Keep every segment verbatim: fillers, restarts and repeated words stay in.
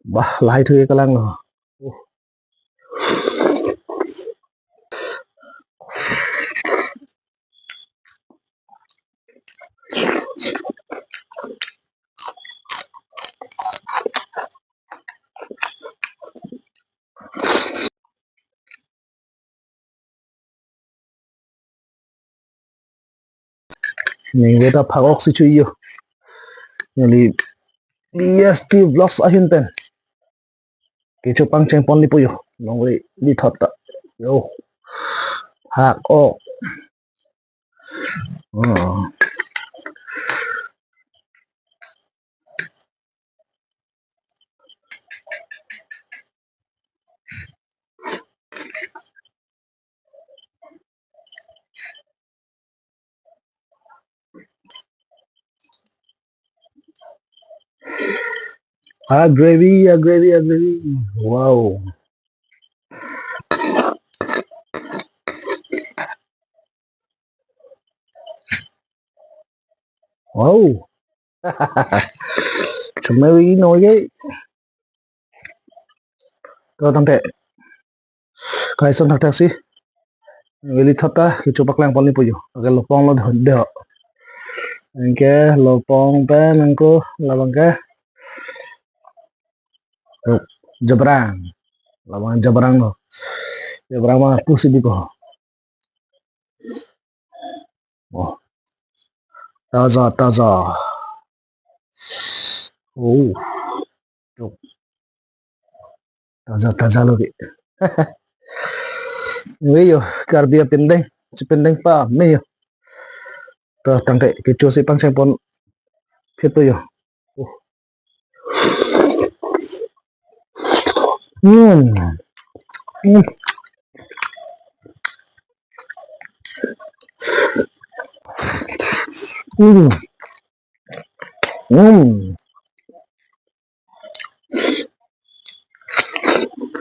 Bah, lahai thu ke kalang lo. Uh. Ningve ta phak-ok si chu iyo. Neli B S T Vlogs ahin pen kecho pangcheng pon nipo yo. Longri di thot ta. Yo. Phak-ok. Hmm. Ah, gravy, ah, gravy, ah, gravy. Wow. Wow. Chumai wi no ye. To tangte. Kai son thakthak si. Neli thot ta kecho paklang pon nipo yo. Oke, lopong lo deh. Anke lopong pen nangko labang ke. Oh, jabrang. Labang jabrang lo. Jabrang ma pusi di ko. Oh. Taza, taza. Oh. Tuh. Taza, taza lagi. Ini yo, Karbi apindeng, chipindeng pame yo. To tangte kecho si pangcheng pon phit yo. Oh. Hmm. Hmm. Hmm. Hmm.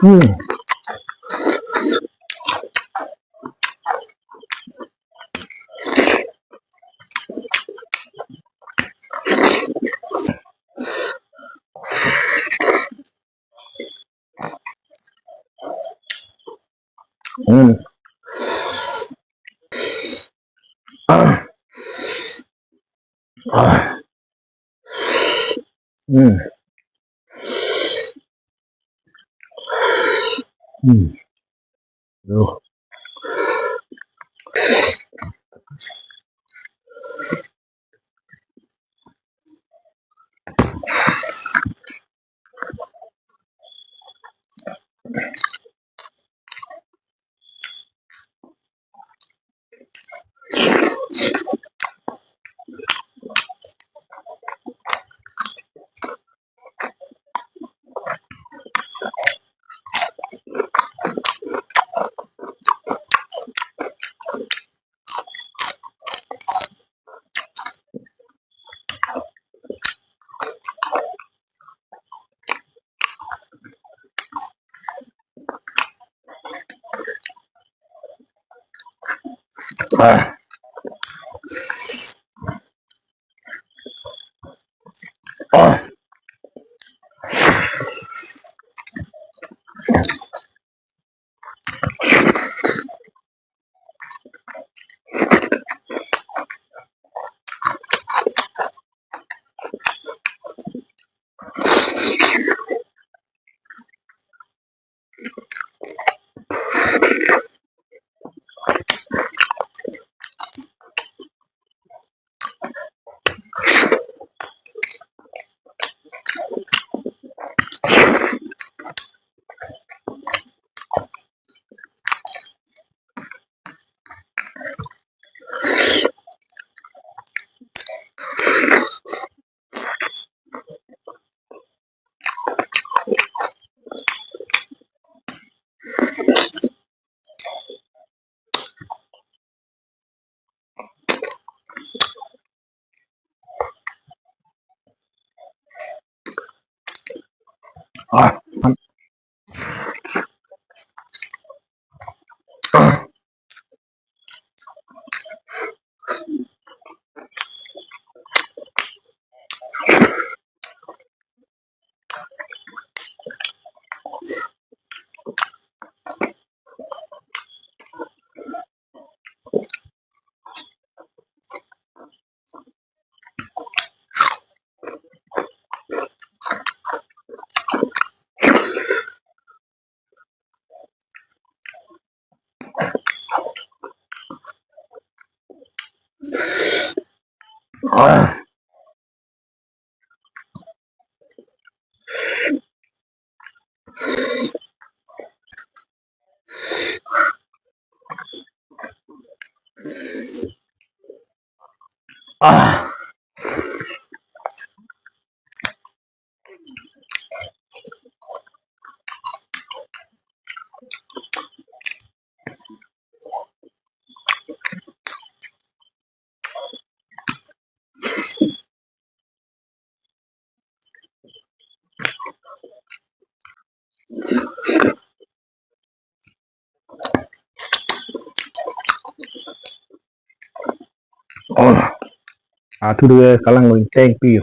Hmm. Hmm. Ah. Ah. Hmm. Hmm. Yo. Ah. Ah. Ah. Ah. Ah. Oh, atu dua kalang lo, teng pi.